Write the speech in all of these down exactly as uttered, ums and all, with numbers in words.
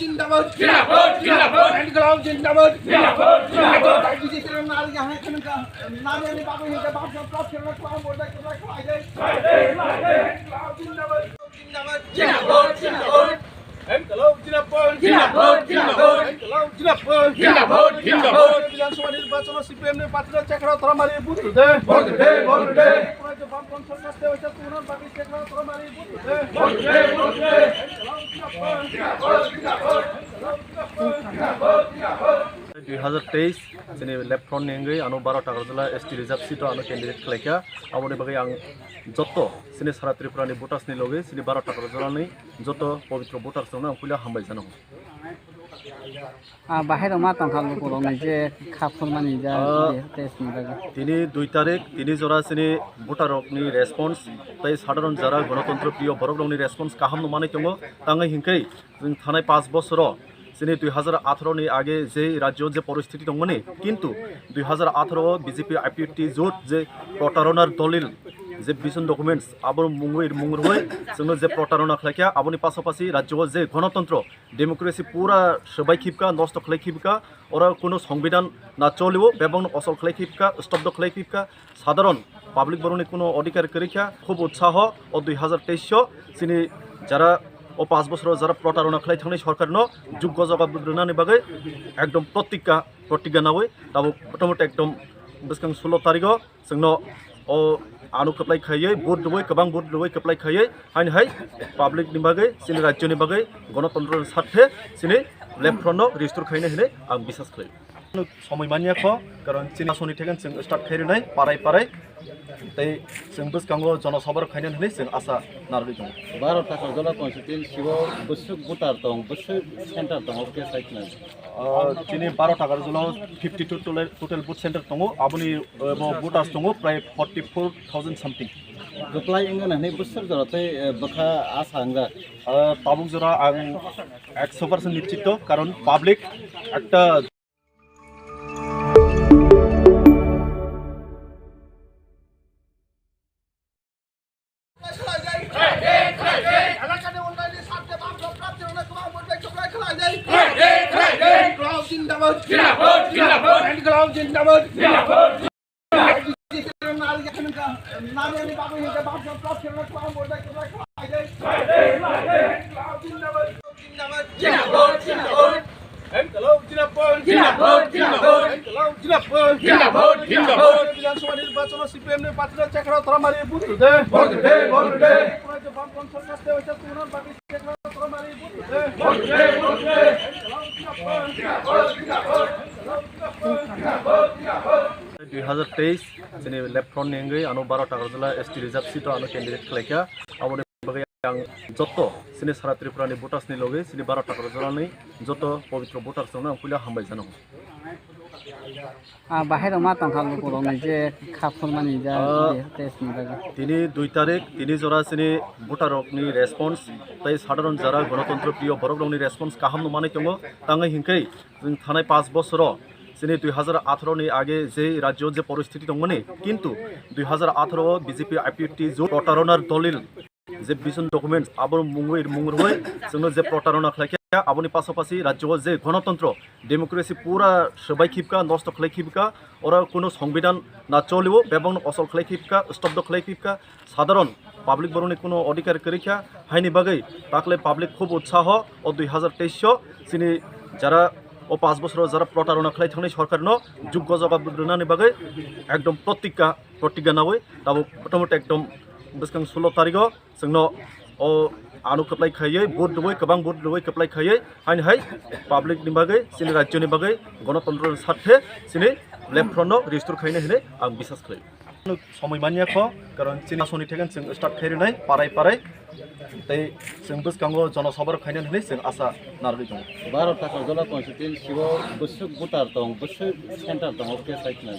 Zindabad, zindabad. Zindabad, zindabad. Zindabad, zindabad. Zindabad, zindabad. Zindabad, zindabad. Zindabad, zindabad. Bidhan Sabha nirbachon C P M ni party Chekra Toramari vote de. Vote de, vote de. Bamfront sorkar de hoise tunar bagi Chekra Toramari vote de. Vote de, vote de. Zindabad, zindabad. Zindabad, zindabad. Dui hazar teis chini left front ni wngwi ano baro Takarjala S T reserve seat o ano candidate khlaikha. Aboni bagwi ang joto chini sara Tripura ni voters ni logi chini baro Takarjala ni joto pobitro voters rokno ang puila hambai jano. Ah, bahai rok ma tongkha luku rok ni je kha phurmani ja. Ah, test ni bagwi. Tini dui tarik, tini jora chini voter rok ni response tei sadharon jara gonotontro priyo borok rok ni response kaham no manwi tongo. Tangwi hinkhe chwng thanai panch bosoro chini dui hazar atharo ni age je rajyo je poristhiti tongmani, kintu dui hazar atharo o B J P I P F T jot je protaronar dolil je vision documents abo mungwi mung rwui chwngno je protarona khlaikha, aboni pasapasi rajyo o je gonotontro, democracy pura swbai khibka, nosto khlai khibka, oro kuno songbidhan na cholio, bebakno osol khlai khibka, stobdo khlai khibka, sadharon public borokni kuno odhikar kwrwi kha. Khub utsaho o dui hazar teis o chini jara o panch bosoro jara protarona khlai thangnai sorkarno juggo jawab rwnani bagwi ekdom protikka, protigga nawi tabuk motamuti ekdom bwskang sulo tarigo chwngno o ano kwplai khaiwi vote rwui, kwbang vote rwui kwplai khaiwi haini hai public ni bagwi, chini rajyo ni bagwi, gonotontro ni sarthe chini left front no restore khaina hinwi ang bisas khlai. Somoi manya kho, karon chini asoni theken chwng start khai rwnai parai parai, tei chwng bwskango jonosabha rok khaina hinwi chwng asa narwgwi tongo. Baro Takarjala constituency o bwswk voter tong, bwswk center tongo, khe sai khna? Ah, chini baro Takarjala o fifty two total, total booth center tongo, aboni, eh, bo voters tongo prai forty four thousand something. Kwplai wngna hinwi bwswk jora tei, eh, bwkha asa wngya? Ah, tabuk jora ang ekso percent nischito, karon public ekta বিধানসভা নির্বাচন সিপিএম নি প্রার্থী চেকরা তোরা মারি ভোট দে। ভোট দে, ভোট দে। Dui hazar teis chini left front ni wngwi ano baro Takarjala S T reserve seat o ano candidate khlaikha. Aboni bagwi ang joto chini sara Tripura ni voters ni logi chini baro Takarjala ni joto pobitro voters rokno ang puila hambai jano. Ah, bahai rok ma tongkha lukurokni je kha phulmani ja. Ah, test ni bagwi. Tini dui tarik, tini jora chini voter rokni response tei sadharon jara gonotontro priyo borok rokni response kaham no manwi tongo. Tangwi hinkhe chwng thanai panch bosoro chini dui hazar atharo ni age je rajyo je poristiti tongmani, kintu dui hazar atharo o B J P I P F T jot protaronar dolil je vision documents abo mungwi mung rwui chwngno je protarona khlaikha, aboni pasapasi rajyo o je gonotontro, democracy pura swbai khibka, nosto khlai khibka, oro kuno songbidhan na cholio, bebakno osol khlai khibka, stobdo khlai khibka, sadharon public borokni kuno odhikar kwrwi kha, haini bagwi takle public khub utsaho o dui hazar teis o chini jara o panch bosoro jara protarona khlai thangnai sorkarno juggo jawab rwnani bagwi ekdom protikka, protigga nawi tabuk motamuti ekdom bwskang sulo tarigo chwngno o ano kwplai khaiwi, vote rwui, kwbang vote rwui kwplai khaiwi, haini hai public ni bagwi, chini rajyo ni bagwi, gonotontro ni sarthe chini left front no restore khaina hinwi ang bisas khlai. Somoi manya kho, karon chini asoni theken chwng start khai rwnai parai parai, tei chwng bwskango jonosabha rok khaina hinwi chwng asa narwgwi tongo. Baro Takarjala constituency o bwswk voter tong, bwswk center tongo, khe sai khna?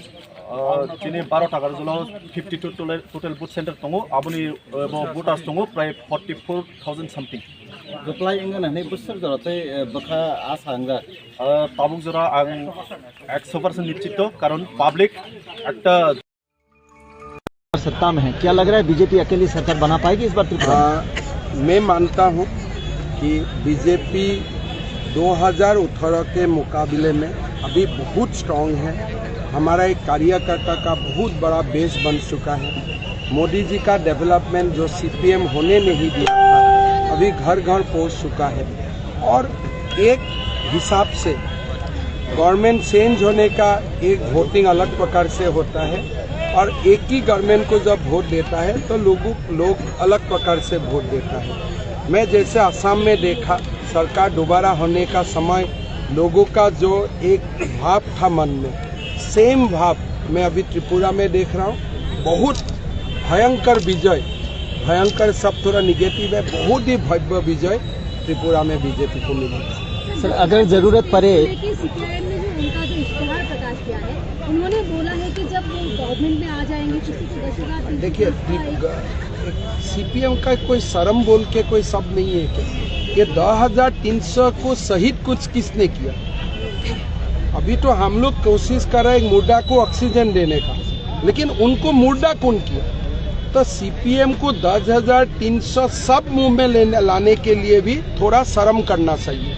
Ah, chini baro Takarjala o fifty two total, total booth center tongo, aboni, eh, bo voters tongo prai forty four thousand something. Kwplai wngna hinwi bwswk jora tei, eh, bwkha asa wngya? Ah, tabuk jora ang ekso percent nischito, karon public ekta सत्ता में है, क्या लग रहा है बीजेपी अकेली सरकार बना पाएगी इस बार त्रिपुरा में? आ, मैं मानता हूँ कि बीजेपी दो हज़ार अठारह के मुकाबले में अभी बहुत स्ट्रांग है। हमारा एक कार्यकर्ता का बहुत बड़ा बेस बन चुका है। मोदी जी का डेवलपमेंट जो सीपीएम होने नहीं दिया था, अभी घर घर पहुंच चुका है। और एक हिसाब से गवर्नमेंट चेंज होने का एक वोटिंग अलग प्रकार से होता है, और एक ही गवर्नमेंट को जब वोट देता है तो लोगों, लोग अलग प्रकार से वोट देता है। मैं जैसे असम में देखा, सरकार दोबारा होने का समय लोगों का जो एक भाव था मन में, सेम भाव मैं अभी त्रिपुरा में देख रहा हूँ। बहुत भयंकर विजय, भयंकर शब्द थोड़ा निगेटिव है, बहुत ही भव्य विजय त्रिपुरा में बीजेपी को मिलेगा। सर, अगर जरूरत पड़े कि सीपीआईएम ने जो उनका जो इश्तेहार प्रकाश किया है, उन्होंने बोला है कि जब वो गवर्नमेंट में आ जाएंगे, किसी को दस हज़ार, तीस हज़ार देखिए, का एक सीपीएम का कोई शर्म बोल के कोई शब्द नहीं है क्या? ये दो हज़ार तीन सौ को शहीद कुछ किसने किया? अभी तो हम लोग कोशिश कर रहे हैं एक मुर्दा को ऑक्सीजन देने का, लेकिन उनको मुर्दा कौन किया? तो सीपीएम को दस हजार तीन सौ सब मुंह में लेने, लाने के लिए भी थोड़ा शर्म करना चाहिए।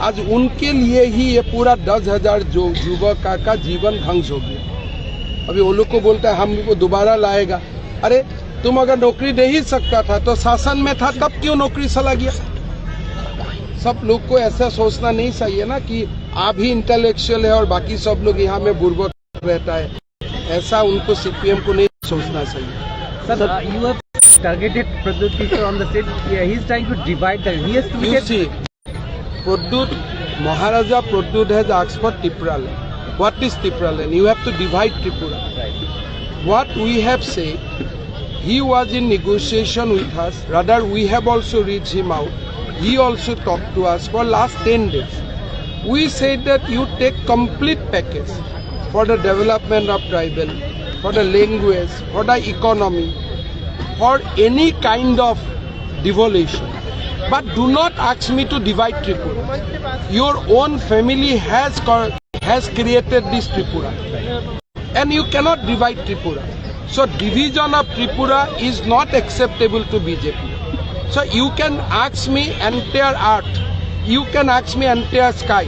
आज उनके लिए ही ये पूरा दस हजार जो युवक का, का जीवन ध्वंस हो गया। अभी वो लोग को बोलता है, हम को दोबारा लाएगा। अरे, तुम अगर नौकरी दे ही सकता था तो शासन में था, तब क्यों नौकरी चला गया? सब लोग को ऐसा सोचना नहीं चाहिए ना कि आप ही इंटेलेक्चुअल है और बाकी सब लोग यहाँ में बुर्बक रहता है। ऐसा उनको सीपीएम को नहीं सोचना चाहिए। Sir, uh, you have targeted Pradyut Kishore on the state. Yeah, he is trying to divide the. He has tweeted. You see, Pradyut, Maharaja Pradyut has asked for Tipraland. What is Tipraland? You have to divide Tripura. Right. What we have said, he was in negotiation with us. Rather, we have also reached him out. He also talked to us for last ten days. We said that you take complete package for the development of tribal, for the language, for the economy, for any kind of devolution. But do not ask me to divide Tripura. Your own family has co-, has created this Tripura. And you cannot divide Tripura. So division of Tripura is not acceptable to B J P. So you can ask me entire earth, you can ask me entire sky,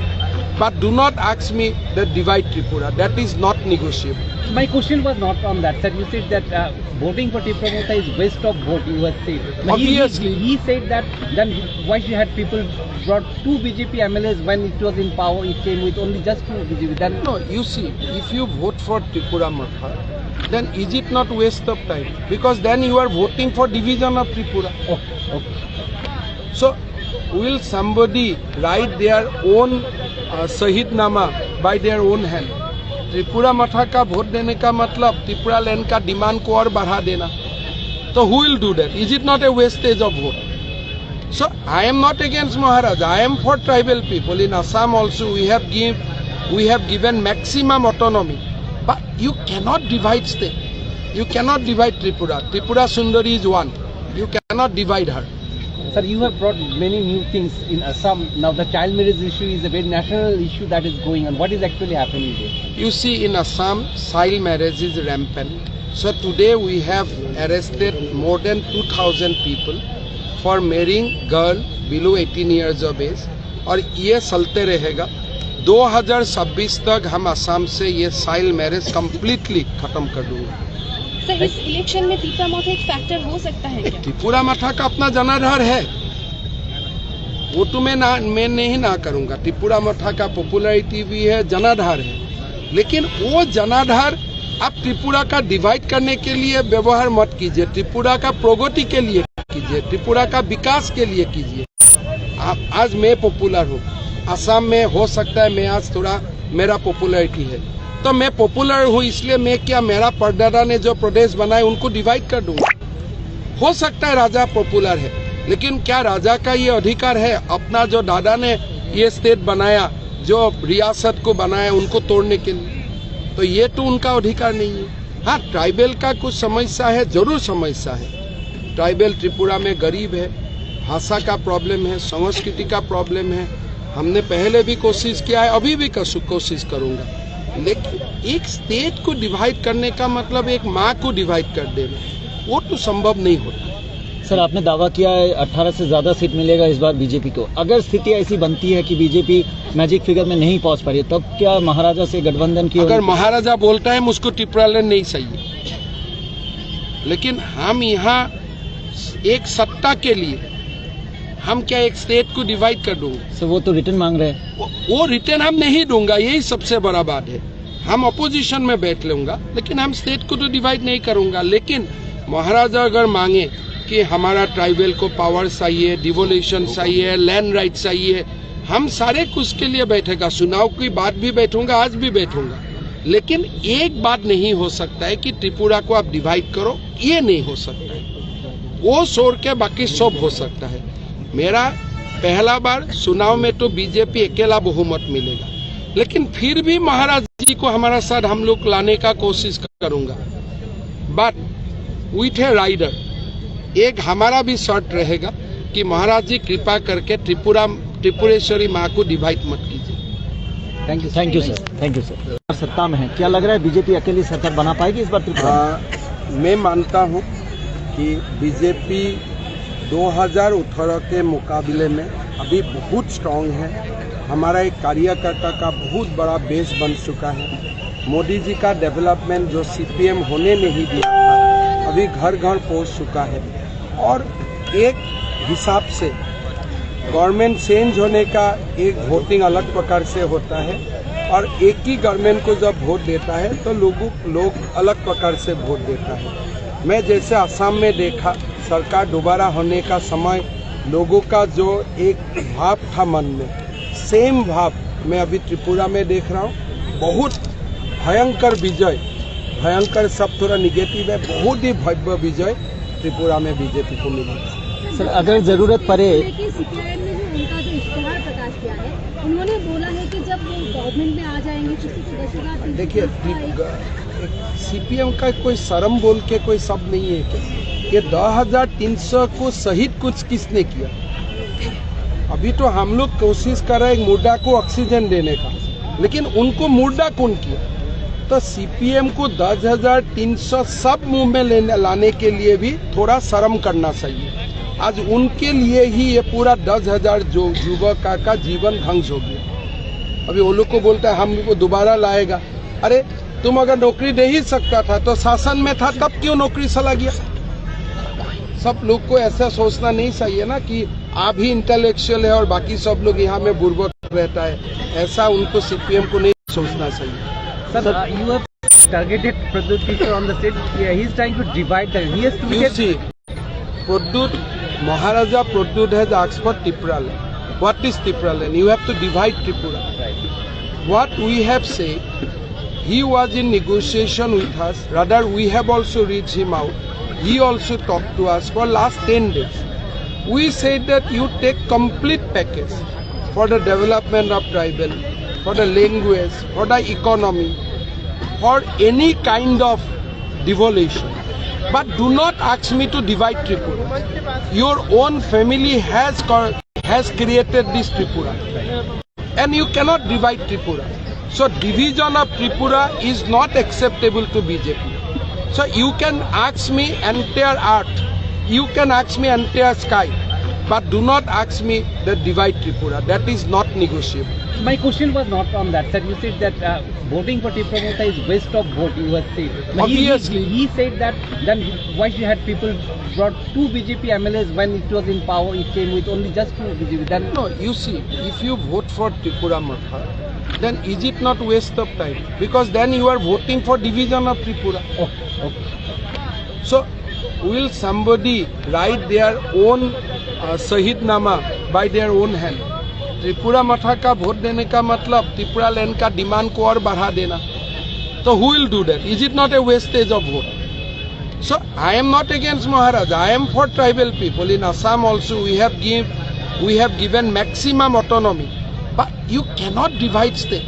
but do not ask me the divide Tripura. That is not negotiable. My question was not on that, sir. You said that, uh, voting for Tipra Motha is waste of vote, you have said. But he, he, Obviously. He said that then why you had people brought two B J P M L As when it was in power, it came with only just two B J P. Then no, you see, if you vote for Tipra Motha, then is it not waste of time? Because then you are voting for division of Tripura. Okay, okay. So, will somebody write their own, uh, Shahid Nama by their own hand? Tripura Motha ka vote dene ka matlab Tipra land ka demand ko aur badha dena. So who will do that? Is it not a wastage of vote? So I am not against Maharaj. I am for tribal people. In Assam also we have give, we have given maximum autonomy. But you cannot divide state. You cannot divide Tripura. Tripura Sundari is one. You cannot divide her. Sir, you have brought many new things in Assam. Now the child marriage issue is a very national issue that is going on. What is actually happening there? You see, in Assam, child marriage is rampant. So today we have arrested more than two thousand people for marrying girl below eighteen years of age. और ये चलते रहेगा। दो हज़ार छब्बीस तक हम असम से ये चाइल्ड मैरिज कंप्लीटली खत्म कर दूंगा। सर, इस इलेक्शन में तीपरा मौत एक फैक्टर हो सकता है क्या? त्रिपुरा मथा का अपना जनाधार है, वो तो मैं ना, मैं नहीं ना करूंगा। त्रिपुरा मथा का पॉपुलैरिटी भी है, जनाधार है, लेकिन वो जनाधार आप त्रिपुरा का डिवाइड करने के लिए व्यवहार मत कीजिए। त्रिपुरा का प्रगति के लिए कीजिए, त्रिपुरा का विकास के लिए कीजिए। आप, आज मैं पॉपुलर हूँ, असम में हो सकता है मैं आज थोड़ा, मेरा पॉपुलैरिटी है, तो मैं पॉपुलर हूँ इसलिए मैं क्या, मेरा परदादा ने जो प्रदेश बनाए उनको डिवाइड कर दूंगा? हो सकता है राजा पॉपुलर है, लेकिन क्या राजा का ये अधिकार है अपना जो दादा ने ये स्टेट बनाया, जो रियासत को बनाया, उनको तोड़ने के लिए? तो ये तो उनका अधिकार नहीं है। हाँ, ट्राइबल का कुछ समस्या है, जरूर समस्या है। ट्राइबल त्रिपुरा में गरीब है, भाषा का प्रॉब्लम है, संस्कृति का प्रॉब्लम है। हमने पहले भी कोशिश किया है, अभी भी कसु-, कोशिश करूँगा, लेकिन एक स्टेट को डिवाइड करने का मतलब एक माँ को डिवाइड कर देना, वो तो संभव नहीं होता। सर, आपने दावा किया है अठारह से ज्यादा सीट मिलेगा इस बार बीजेपी को। अगर स्थिति ऐसी बनती है कि बीजेपी मैजिक फिगर में नहीं पहुंच पा रही है, तब क्या महाराजा से गठबंधन की अगर महाराजा बोलता है, मुझको टिपरालैंड नहीं चाहिए, लेकिन हम यहाँ एक सत्ता के लिए हम क्या एक स्टेट को डिवाइड कर दूंगा? सर, वो तो रिटर्न मांग रहे हैं। वो, वो रिटर्न हम नहीं दूंगा, यही सबसे बड़ा बात है। हम अपोजिशन में बैठ लूंगा, लेकिन हम स्टेट को तो डिवाइड नहीं करूंगा। लेकिन महाराजा अगर मांगे कि हमारा ट्राइबल को पावर चाहिए, डिवोल्यूशन चाहिए, लैंड राइट चाहिए, हम सारे कुछ के लिए बैठेगा। चुनाव की बाद भी बैठूंगा, आज भी बैठूंगा, लेकिन एक बात नहीं हो सकता है कि त्रिपुरा को आप डिवाइड करो, ये नहीं हो सकता है। वो छोड़ के बाकी सब हो सकता है। मेरा पहला बार चुनाव में तो बीजेपी अकेला बहुमत मिलेगा, लेकिन फिर भी महाराज जी को हमारा साथ हम लोग लाने का कोशिश करूंगा, बट विथ ए राइडर। एक हमारा भी शर्त रहेगा कि महाराज जी कृपा करके त्रिपुरा, त्रिपुरेश्वरी माँ को डिवाइड मत कीजिए। Thank you, thank you sir, thank you sir. सत्ता में है, क्या लग रहा है बीजेपी अकेली सरकार बना पाएगी इस बार त्रिपुरा में? आ, मैं मानता हूँ बीजेपी दो हज़ार अठारह के मुकाबले में अभी बहुत स्ट्रांग है। हमारा एक कार्यकर्ता का बहुत बड़ा बेस बन चुका है। मोदी जी का डेवलपमेंट जो सीपीएम होने नहीं दिया था, अभी घर घर पहुंच चुका है। और एक हिसाब से गवर्नमेंट चेंज होने का एक वोटिंग अलग प्रकार से होता है, और एक ही गवर्नमेंट को जब वोट देता है तो लोगों लोग अलग प्रकार से वोट देता है। मैं जैसे असम में देखा, सरकार दोबारा होने का समय लोगों का जो एक भाव था मन में, सेम भाव मैं अभी त्रिपुरा में देख रहा हूँ। बहुत भयंकर विजय, भयंकर शब्द थोड़ा निगेटिव है, बहुत ही भव्य विजय त्रिपुरा में बीजेपी को मिलेगा। सर, अगर जरूरत पड़े लेकिन सीपीआईएम ने जो उनका जो इश्तेहार प्रकाश किया है, उन्होंने बोला है कि जब वो गवर्नमेंट में आ जाएंगे, किसी को दस हजार तीन सौ देखिए, का एक ग- एक सीपीएम का कोई शर्म बोल के कोई शब्द नहीं है क्या? ये दो हज़ार तीन सौ को शहीद कुछ किसने किया? अभी तो हम लोग कोशिश कर रहे हैं एक मुर्दा को ऑक्सीजन देने का, लेकिन उनको मुर्दा कौन किया? तो सीपीएम को दस हज़ार तीन सौ सब मुंह में लेने लाने के लिए भी थोड़ा शर्म करना चाहिए। आज उनके लिए ही ये पूरा दस हज़ार जो युवक का, का जीवन ध्वंस हो गया। अभी वो लोग को बोलता है हम लोग को दोबारा लाएगा। अरे, तुम अगर नौकरी दे ही सकता था तो शासन में था तब क्यों नौकरी चला गया? सब लोग को ऐसा सोचना नहीं चाहिए ना कि आप ही इंटेलेक्चुअल है और बाकी सब लोग यहाँ में बुर्बक रहता है। ऐसा उनको सीपीएम को नहीं सोचना चाहिए। Sir, uh, you have targeted Pradyut Kishore on the stage. Yeah, he is trying to divide the. He has tweeted. You see, Pradyut, Maharaja Pradyut has asked for Tipraland. What is Tipraland? You have to divide Tripura. Right. What we have said, he was in negotiation with us. Rather, we have also reached him out. He also talked to us for last ten days. We said that you take complete package for the development of tribal, for the language, for the economy, for any kind of devolution. But do not ask me to divide Tripura. Your own family has co- has created this Tripura, and you cannot divide Tripura. So division of Tripura is not acceptable to B J P. So you can ask me entire earth, you can ask me entire sky, but do not ask me the divide Tripura. That is not negotiable. My question was not on that, sir. You said that uh, voting for Tipra Motha is waste of vote, you have said. He, he, Obviously. He said that then why you had people brought two B J P M L As when it was in power, it came with only just two B J P. Then no, you see, if you vote for Tipra Motha, then is it not waste of time? Because then you are voting for division of Tripura. Okay, okay. So, will somebody write their own uh, शहीदनामा by their own hand? Tripura मठा का वोट देने का मतलब त्रिपुरा लैंड का डिमांड को और बढ़ा देना। तो who will do that? Is it not a wastage of vote? So I am not against Maharaj. I am for tribal people. In Assam also we have give we have given maximum autonomy. But you cannot divide state.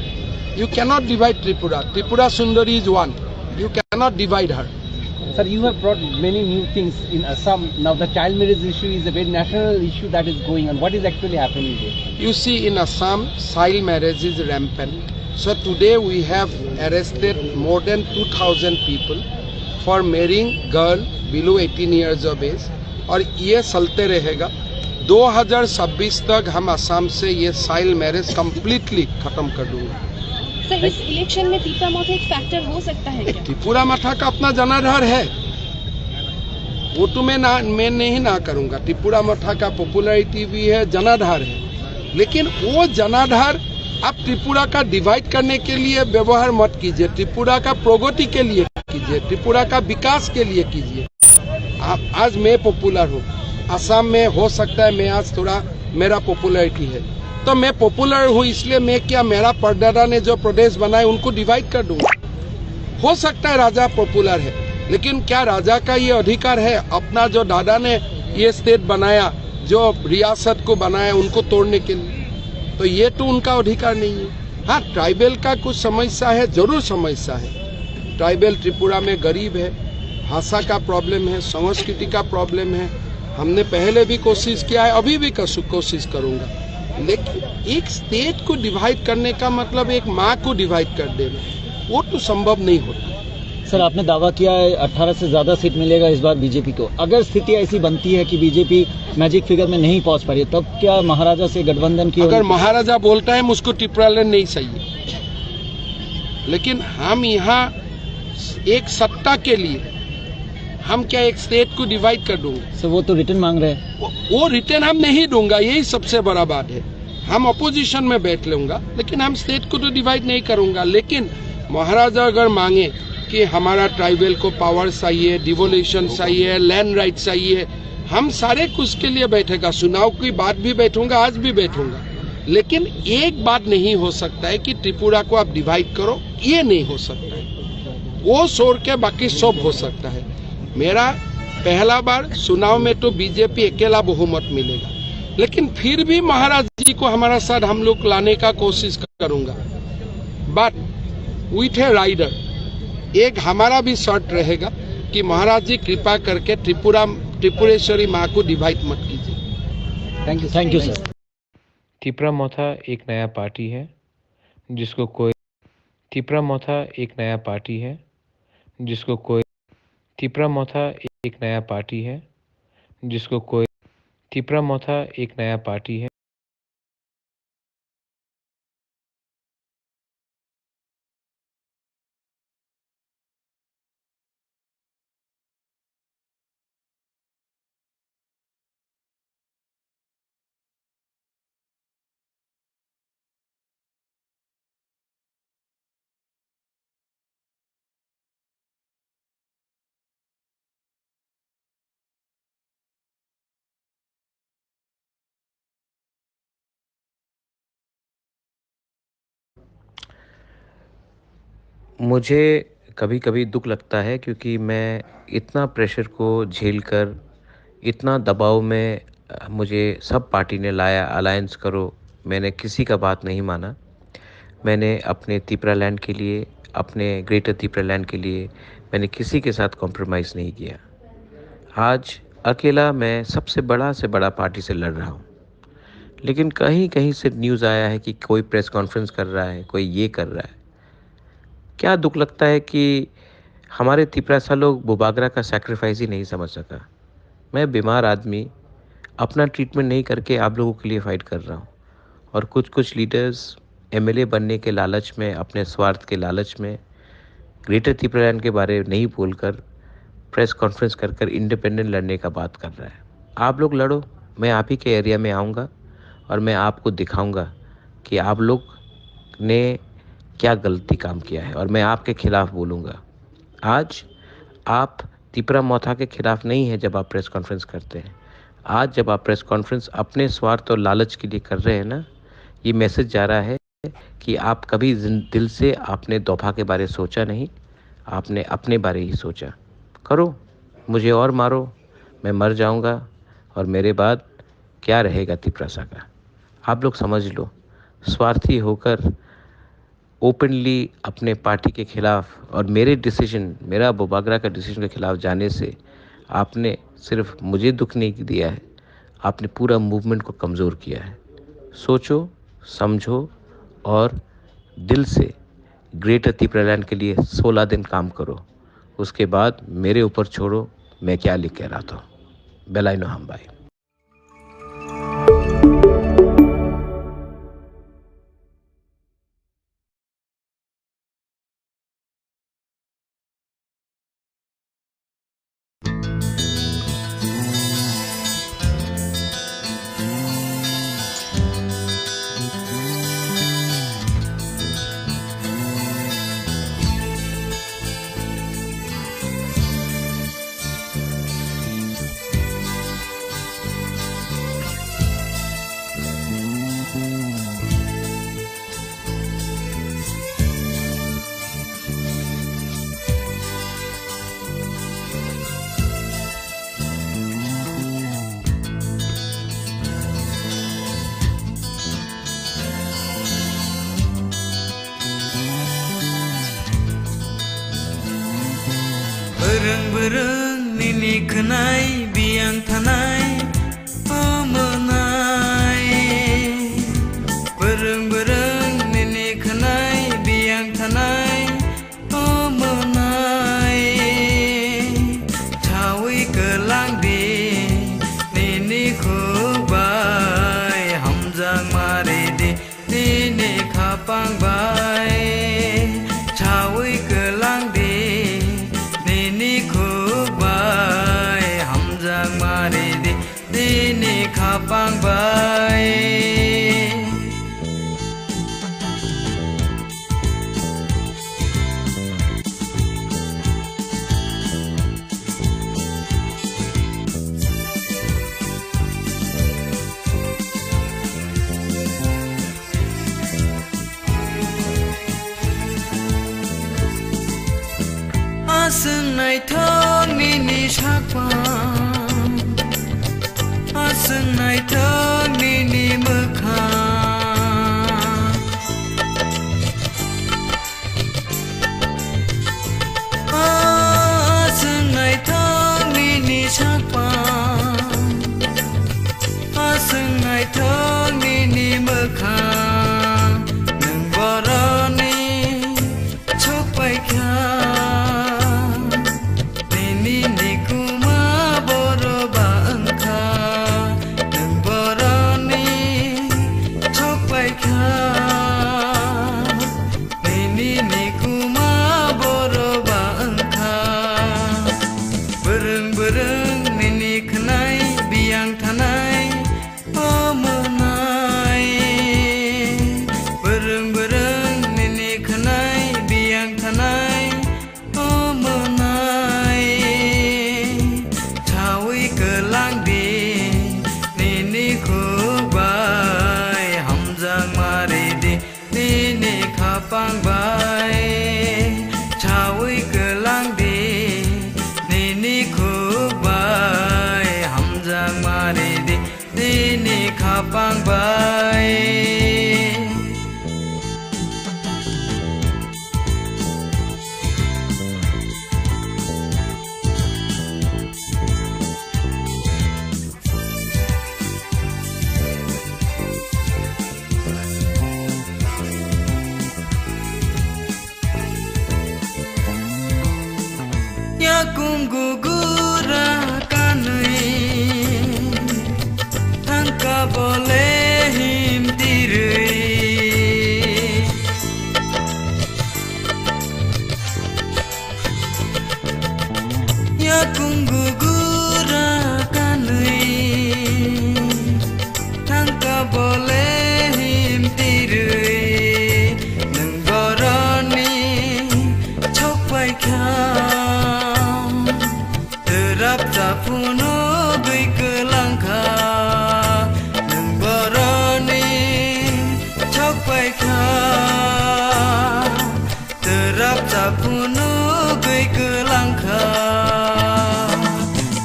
You cannot divide Tripura. Tripura Sundari is one. You cannot divide her. Sir, you have brought many new things in Assam. Now the child marriage issue is a very national issue that is going on. What is actually happening there? You see, in Assam, child marriage is rampant. So today we have arrested more than two thousand people for marrying girl below eighteen years of age, और ये चलते रहेगा। दो हज़ार छब्बीस तक हम असम से ये चाइल्ड मैरिज कंप्लीटली खत्म कर दूंगा। सर, इस इलेक्शन में तीपरा मौत एक फैक्टर हो सकता है क्या? त्रिपुरा मठा का अपना जनाधार है, वो तो मैं ना, मैं नहीं ना करूंगा। त्रिपुरा मठा का पॉपुलैरिटी भी है, जनाधार है, लेकिन वो जनाधार आप त्रिपुरा का डिवाइड करने के लिए व्यवहार मत कीजिए। त्रिपुरा का प्रगति के लिए कीजिए, त्रिपुरा का विकास के लिए कीजिए। आप, आज मैं पॉपुलर हूँ, असम में हो सकता है मैं आज थोड़ा मेरा पॉपुलैरिटी है, तो मैं पॉपुलर हूँ इसलिए मैं क्या मेरा परदादा ने जो प्रदेश बनाए उनको डिवाइड कर दूंगा? हो सकता है राजा पॉपुलर है, लेकिन क्या राजा का ये अधिकार है अपना जो दादा ने ये स्टेट बनाया, जो रियासत को बनाया, उनको तोड़ने के लिए? तो ये तो उनका अधिकार नहीं है। हाँ, ट्राइबल का कुछ समस्या है, जरूर समस्या है। ट्राइबल त्रिपुरा में गरीब है, भाषा का प्रॉब्लम है, संस्कृति का प्रॉब्लम है। हमने पहले भी कोशिश किया है, अभी भी कसु- कोशिश करूँगा, लेकिन एक स्टेट को डिवाइड करने का मतलब एक माँ को डिवाइड कर देना, वो तो संभव नहीं होता। सर, आपने दावा किया है अठारह से ज्यादा सीट मिलेगा इस बार बीजेपी को। अगर स्थिति ऐसी बनती है कि बीजेपी मैजिक फिगर में नहीं पहुंच पा रही, तब क्या महाराजा से गठबंधन की अगर महाराजा बोलता है, मुझको टिपरालैंड नहीं चाहिए, लेकिन हम यहाँ एक सत्ता के लिए हम क्या एक स्टेट को डिवाइड कर दूंगा? सर, वो तो रिटर्न मांग रहे हैं। वो, वो रिटर्न हम नहीं दूंगा, यही सबसे बड़ा बात है। हम अपोजिशन में बैठ लूंगा, लेकिन हम स्टेट को तो डिवाइड नहीं करूंगा। लेकिन महाराजा अगर मांगे कि हमारा ट्राइबल को पावर चाहिए, डिवोल्यूशन चाहिए, लैंड राइट चाहिए, हम सारे कुछ के लिए बैठेगा। सुनाव की बात भी बैठूंगा, आज भी बैठूंगा, लेकिन एक बात नहीं हो सकता है कि त्रिपुरा को आप डिवाइड करो, ये नहीं हो सकता है। वो छोड़ के बाकी सब हो सकता है। मेरा पहला बार चुनाव में तो बीजेपी अकेला बहुमत मिलेगा, लेकिन फिर भी महाराज जी को हमारा साथ हम लोग लाने का कोशिश करूंगा, बट विथ ए राइडर। एक हमारा भी शर्त रहेगा कि महाराज जी कृपा करके त्रिपुरा, त्रिपुरेश्वरी माँ को डिवाइड मत कीजिए। Thank you, thank you sir. Tipra Motha एक नया पार्टी है, जिसको कोई तिपरा मोथा एक नया पार्टी है, जिसको कोई तिपरा मोथा एक नया पार्टी है, जिसको कोई तिपरा मोथा एक नया पार्टी है। मुझे कभी-कभी दुख लगता है, क्योंकि मैं इतना प्रेशर को झेल कर, इतना दबाव में, अ, मुझे सब पार्टी ने लाया, अलायंस करो, मैंने किसी का बात नहीं माना। मैंने अपने तिपरा लैंड के लिए, अपने ग्रेटर तिपरा लैंड के लिए मैंने किसी के साथ कॉम्प्रोमाइज़ नहीं किया। आज अकेला मैं सबसे बड़ा से बड़ा पार्टी से लड़ रहा हूँ, लेकिन कहीं-कहीं से न्यूज़ आया है कि कोई प्रेस कॉन्फ्रेंस कर रहा है, कोई ये कर रहा है। क्या दुख लगता है कि हमारे तिपरासा लोग बुबागरा का सैक्रिफाइस ही नहीं समझ सका। मैं बीमार आदमी, अपना ट्रीटमेंट नहीं करके आप लोगों के लिए फाइट कर रहा हूँ, और कुछ-कुछ लीडर्स एमएलए बनने के लालच में, अपने स्वार्थ के लालच में ग्रेटर तिपरालैंड के बारे नहीं बोलकर प्रेस कॉन्फ्रेंस कर कर इंडिपेंडेंट लड़ने का बात कर रहा है। आप लोग लड़ो, मैं आप ही के एरिया में आऊँगा और मैं आपको दिखाऊँगा कि आप लोग ने क्या गलती काम किया है, और मैं आपके खिलाफ बोलूँगा। आज आप तिपरा मोथा के खिलाफ नहीं है जब आप प्रेस कॉन्फ्रेंस करते हैं। आज जब आप प्रेस कॉन्फ्रेंस अपने स्वार्थ और लालच के लिए कर रहे हैं ना, ये मैसेज जा रहा है कि आप कभी जिन-, दिल से आपने दोफा के बारे सोचा नहीं, आपने अपने बारे ही सोचा। करो, मुझे और मारो, मैं मर जाऊंगा, और मेरे बाद क्या रहेगा तिपरासा का? आप लोग समझ लो, स्वार्थी होकर ओपनली अपने पार्टी के खिलाफ और मेरे डिसीजन, मेरा बुबागरा का डिसीजन के खिलाफ जाने से आपने सिर्फ मुझे दुख नहीं दिया है, आपने पूरा मूवमेंट को कमज़ोर किया है। सोचो, समझो और दिल से ग्रेटर तिपरालैंड के लिए सोलह दिन काम करो। उसके बाद मेरे ऊपर छोड़ो, मैं क्या लिख के रहा था। बेलाइनो हम भाई। Bwrwng bwrwng nini khwnai biyang thanai omo nai. Bwrwng bwrwng nini khwnai biyang thanai omo nai. Langdi, nini khuk bai hamjakma ridi, nini khapang bai chawi kwlangdi, nini khuk bai hamjakma ridi, nini khapang bai. Aswk naithok nini sakpang, aswk naithok nini mwkhang. Aswk naithok nini sakpang, aswk naithok nini mwkhang, nwng boroni sokpaikha, nini nikuma boro ba wngkha, nwng boroni sokpaikha, nini nikuma boro ba wngkha. Bwrwng bwrwng nini khwnai biyang thanai, o mwnai. Bwrwng bwrwng nini khwnai biyang thanai, o mwnai. Chawi kwlangdi, nini khuk bai hamjakma ridi, nini khapang bai chawi kwlangdi, nini khuk bai hamjakma ridi, nini khapang bai. Yakung gugura kanwi, thangka bole him tirwi. Yakung gugura kanwi, thangka bole him tirwi, nwng boroni sokpaikha. Twrap chaphunu gwi kwlangkha, nwng boroni sokpaikha. Twrap chaphunu gwi kwlangkha.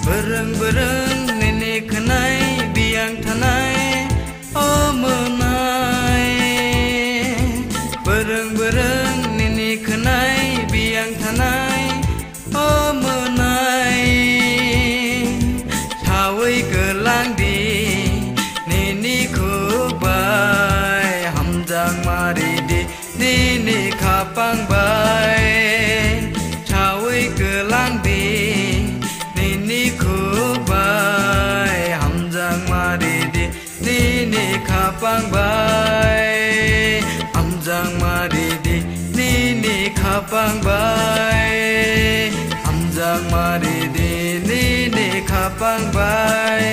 Bwrwng bwrwng nini khwnai biyang thanai, o mwnai. Bwrwng bwrwng nini khwnai biyang thanai, o mwnai. Thawi kwlangdi, nini khuk bai hamjakma ridi, nini khapang bai. Chawi kwlangdi, nini khuk bai hamjakma ridi, nini khapang bai. Hamjakma ridi, nini khapang bai. Hamjakma ridi, nini khapang bai.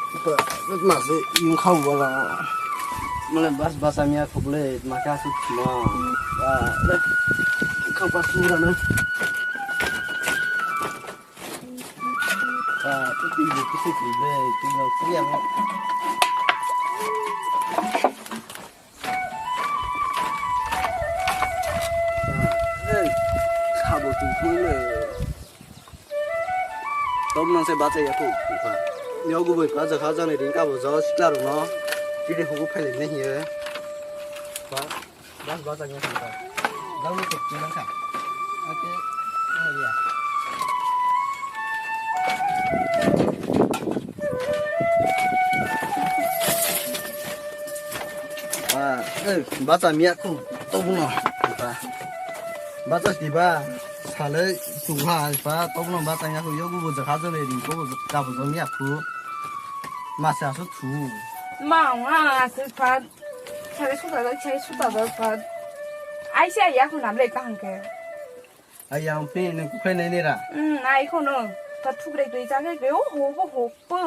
Masu yung khau wala. Mala bas bas amya khubule maka su khima. Ba, le. Khang pas su rana. Ba, tu ti bu tu ti le, tu lo tu yang. Sabo tongphuru le. Tom nang se bacha ya ko. Yo gubai pa jakha jani ring ka bo jo sikla rok no. Tide hubu phai le ne hiye. Ba, bas bacha ya ko. Dau ni tek nang ka. Ate, ya. Ah, eh, bacha miya khu, tobuno. Bacha tiba, sale, tuha, pa, tobuno bacha miya khu, yogu bo jakha jole ri, ko, kabo jole miya khu. Masa su thu. Ma, ma, asu pa, sale suta da, sale suta da pa. Ai se ya khu nam le kahang ke. Ayang pe ne kukhai nai nera. Hmm, ai khono. Ta thukre twi chakhe ke o ho ho ho po.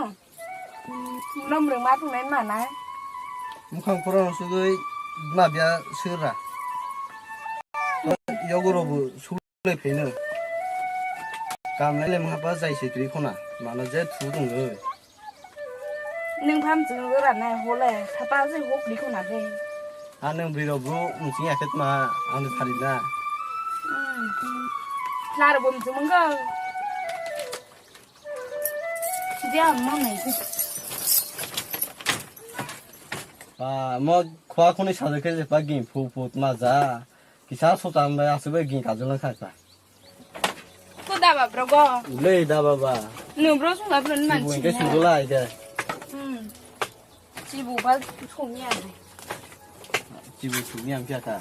Nom reng ma thungnai ma nai. Mukhang phoro sugui ma bia sera. Yogo robu sule pheno. Kam lai le ma pa jai se kri khona. Mana je thu dong le. Nwng pha mchwng rwra nai hole, sapa se huk di khuna de. Ha nwng bwrwi rok bru mchwng ya khe tma ang de phari na. Hmm. Khla rok bo mchwng mwngo. Dia ang ma nai se. Pa mo khwa khuni sa de khe pa ging phu phu tma ja. Kisa socham bai aswk bai ging kajol wng kha kha. Ko da ba bro go. Ulei da ba ba. No bro sung la bro man. Ibu ke sung la ide. Hmm. Chibu ba sung ya. Chibu sung ya kya kha.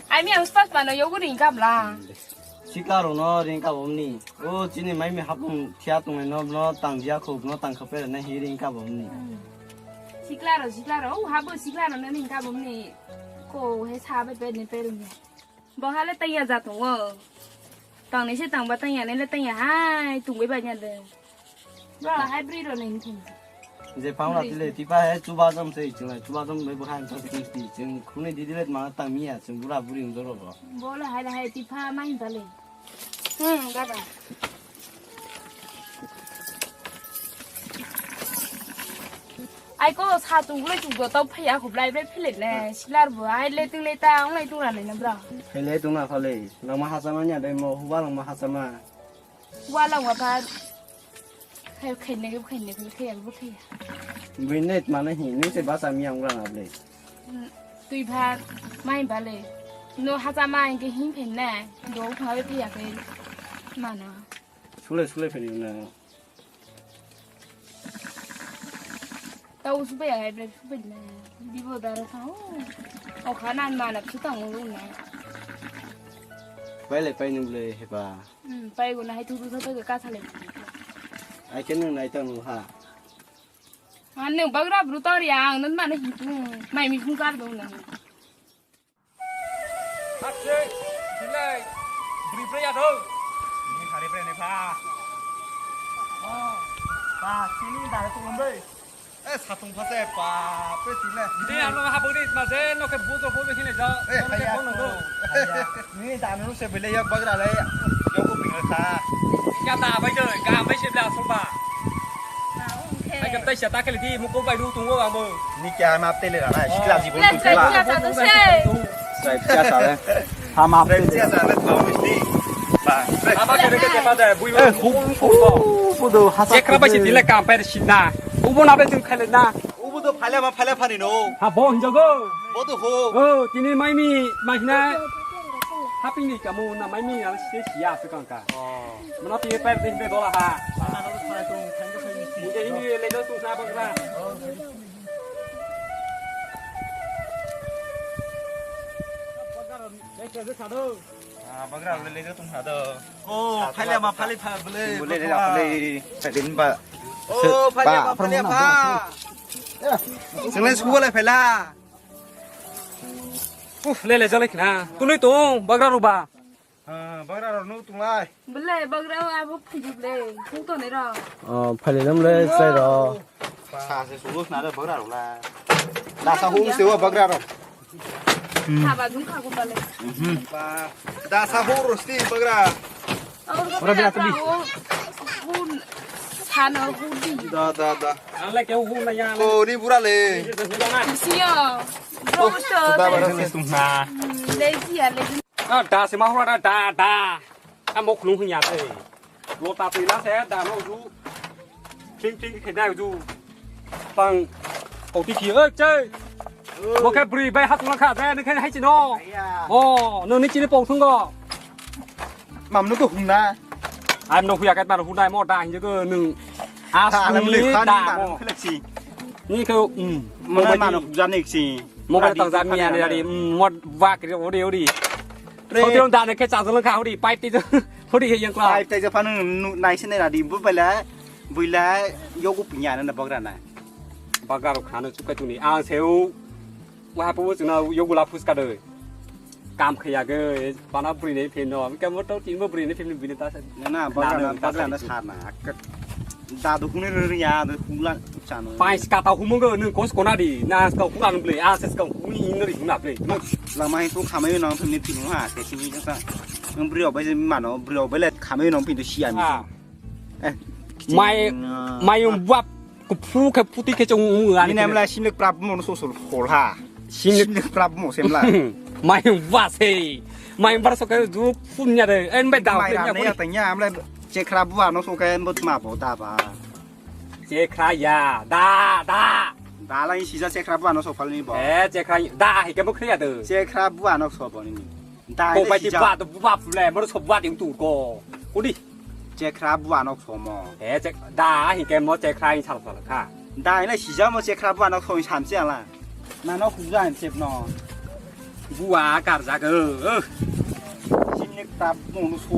Ai mi am spas pa no yogu ring kap la. Sikla ro no ring kap omni. O chini mai mi hapung thia tung no no tang dia khub no tang khape na hi ring kap omni. Hmm. Sikla ro sikla ro o habo sikla ro no ring kap omni. Ko he sa be pe ni pe ring. Bo hale taiya ja tongo. Tangni se tangba taiya nele taiya hai tungbai bai nya de. Ba hai bri ro nai thum. Je paung ra tile tipa he chuba jom se chunga chuba jom bai bo hai ta ti ti chung khuni di dile ma tang miya chung bura buri ung joro bo. Bo le hai hai tipa mai ba le. Hmm, dada. Ai ko sa tungule chuk do tau phaya khublai bre philip le silar bo ai le ting le ta ong lai tung ra le na bra. Phele tung na phale. Nang ma hasa ma nya dai mo huba nang ma hasa ma. Wa lang wa ba. Khai khai ne khai ne khai ya bo khai. Bui net ma na hi ni se ba sa mi ang ra na ble. Tui pha mai bale. No hacha ma inge hin phen na. Do pha be phi ya ke. Mana. Sule sule phen na. Ta u supe ya bre supe na. Bibo dara kha o. O khana mana phi ta ngu na. Pai le pai nu le he ba. Hmm, pai go na hai thu thu sa ka sa le. Ai ken nang nai ta nu ha. Ane bagra bru tor ya ang nan mana hin tu. Mai mi hung kar do na. Ache, dilai, bri bri ya do. Ni khari bri ne pha. Oh, pa, sini dare tu lombe. Eh, satung pha se pa, pe sini. Ni ano ha bri ma je no ke bujo bujo hine ja. Eh, no ke hai ya. Kono do. Ni danu se bele ya bagra le. Yo ko ping kha. Ya ta bai jo, ga bai se bla so ba. Ai ka tai sa ta kali di muko bai du tungo amo. Ni kya ma tele ra na sikla ji bon tu la. Sa sa le. Ha ma tele. Sa sa le tau ni di. Ba. Aba ke ke pa da bui. Eh, khu khu khu do ha sa. Ekra bai si dile kam per si na. Ubo na be tum khale na. Ubo do phale ma phale phani no. Ha bo hinjo go. Bo do ho. O tini mai mi ma hina. Haping ni kamu na mai mi na se siya se kang ka. Oh. Mano ti per din be dola ha. Muje hini le do tung sa bagra. Ah, bagra le le do tung sa do. Oh, phalia ma phali pha bole. Bole le la bole. Sadin ba. Oh, phalia ma phalia pha. Sele sukule phela. Uf, le le jale khna. Tunui tung bagra ruba. Ah, bagra rok nuk tung lai. Bole, bagra abo phaijuk le, thung tonwi rok. Oh, phailainam le, chwrai rok. Sa se sulu sna de bagra rok la. Da sa hung se wa bagra rok. Haba dung kha ko bale. Ba, da sa hung ro sti bagra. Ora bila tadi. Hun san or hun di. Da, da, da. Ang le keu hun na ya. Ko ni bura le. Siyo. Bro, sto. Da ba se sung na. Lazy ya, lazy. Ah, da se ma hura da, da, da. Amo khulung hung ya tei. Lo ta tei la se da no ju. Tring tring khe da ju. Pang. Kau ti khi oi chei. Mo khe bri bai hat lang kha be ne khe hai chi no. Bo no ni chi ni pau thung go. Mam no to hung na. Ai no huya kat mar hung dai mo da hin go nung. As ni da mo. Ni khe um. Mo bai mano jani si. Mo bai tang jani ani dari. Mo ba kri ori ori. Hotel da ne khe cha jong kha ori pipe ti. Hori he yang kla. Pipe tai japhano nu nai se nai radi bu bela buila yogu pinya na bagra na. Bagra rok khano chukai tuni ang seu. Wa hapu chuna yogu la phuska de. Kam khaya ge bana bri ne phin no. Ke mo to tin mo bri ne phin bini ta sa. Na na bagra na bagra na sa na. Dadu huni ri ya de hula chano. Pais kata humungo nung kos kona di. Na ska hula nung ble. A ska huni in ri huna ble. Lama itu khamai nang thumni tinu ha. Te sini jasa. Nung brio bai mano brio bai le khamai nang pintu siya mi. Ah. Eh, mai mai um buap ku phu ke puti ke chung mu ani. Ini amla simlik prap mo so so hol ha. Simlik prap mo semla. Mai um ba se. Mai um bar so ke du phun nya de. En bai da mai phun nya ram ne ya tanya amla chekra bua no so ke mut ma bo da ba. Chekra ya, da, da. Da la in sija chekra bua no so phal ni bo. Eh, chekra da hi ke mo khriya de. Chekra bua no so bo ni. Da ko bai ti ba to ba phle mo so ba ding tu ko. Ko di. Chekra bua no so mo. Eh, chek da hi ke mo chekra in sal sal kha. Da ina sija mo chekra bua no so sam se ala. Na no ku ja in sep no. Bua kar ja ke. Simne ta mo no so.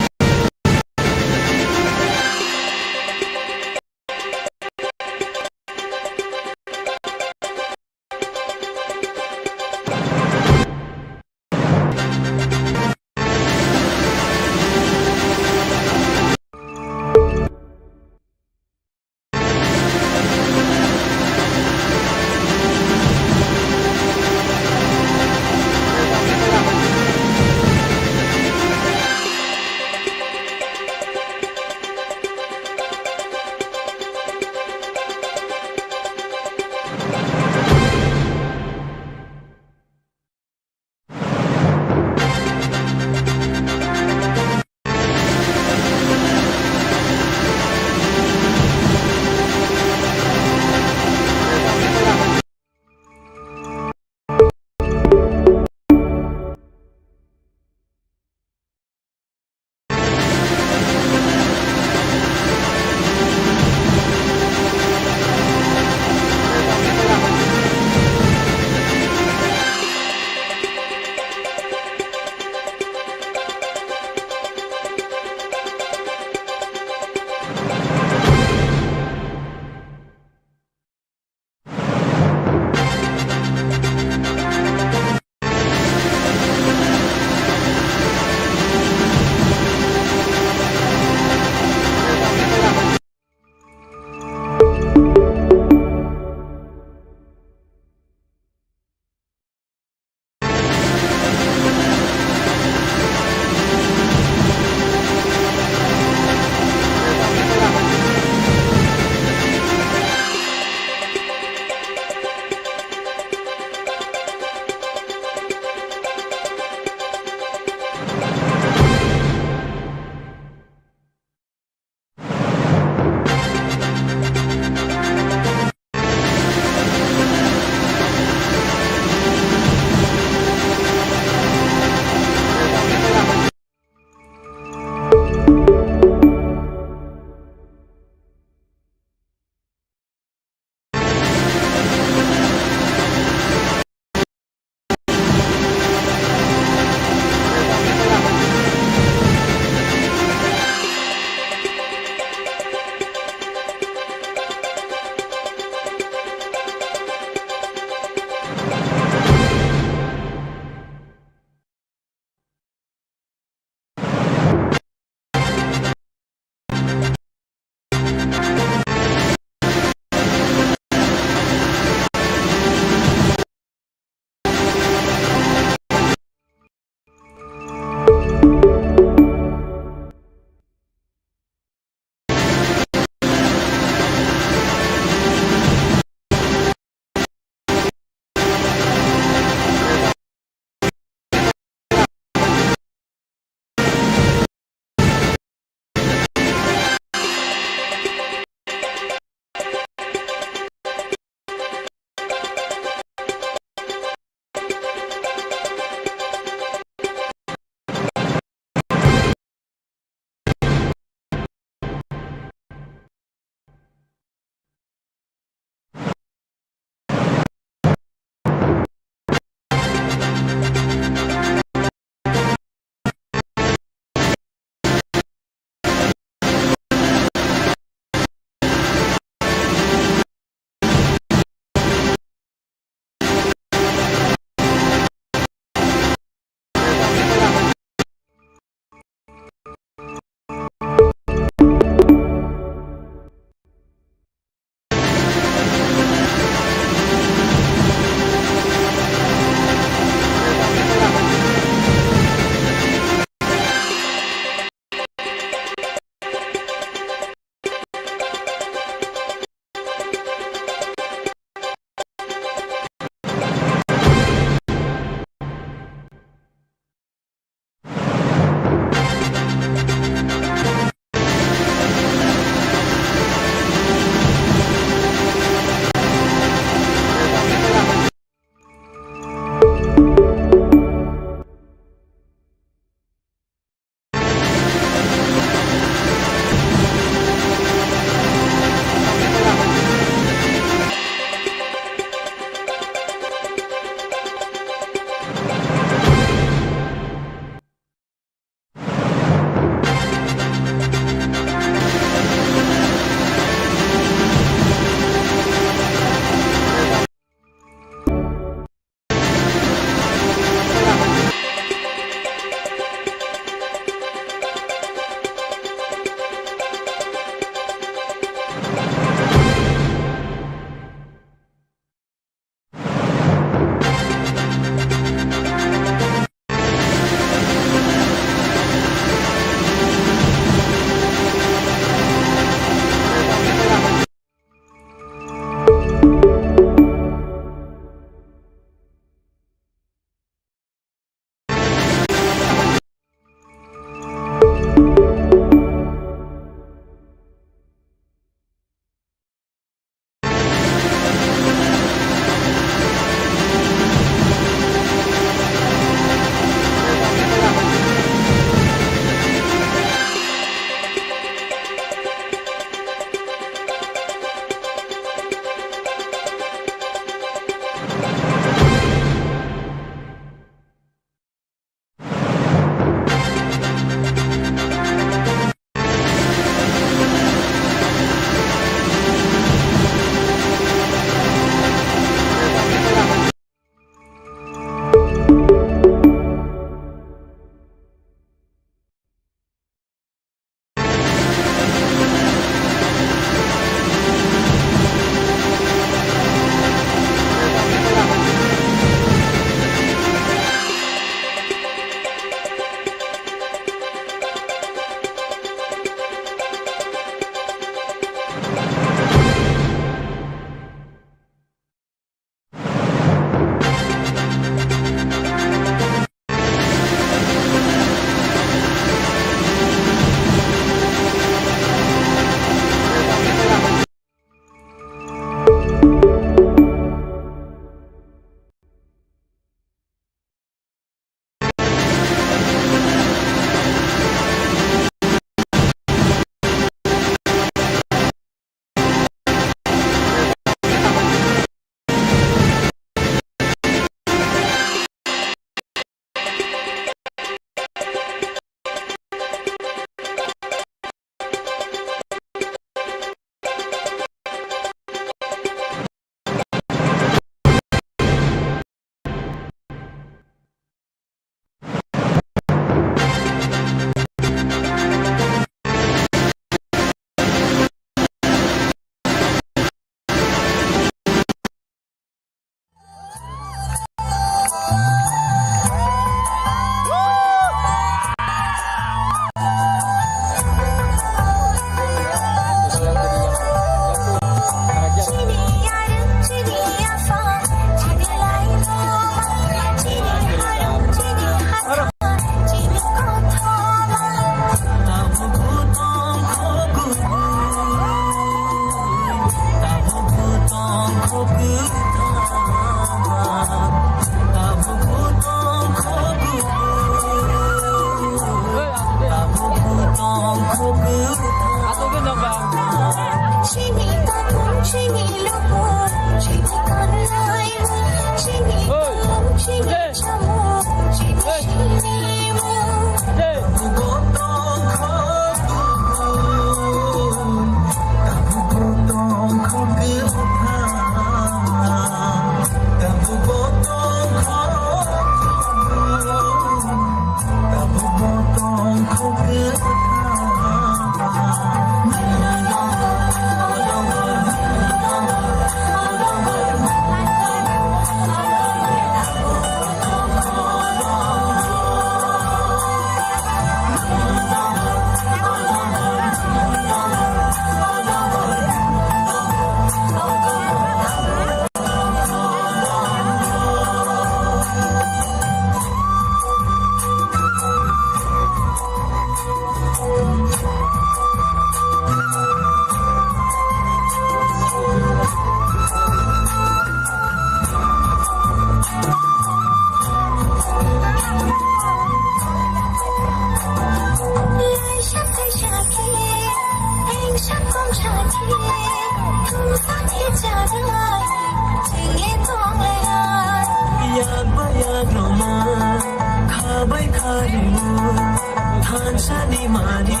Sani mani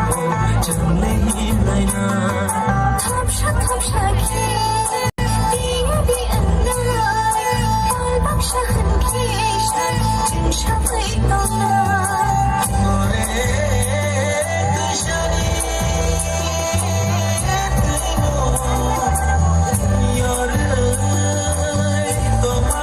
bo chwng le himlaina. Thopsa thopsa khe tiya di wngnai. Tol baksa hwn khe sa chwng sabai tongnai. Ore kwisani twi bo yorwi tongma.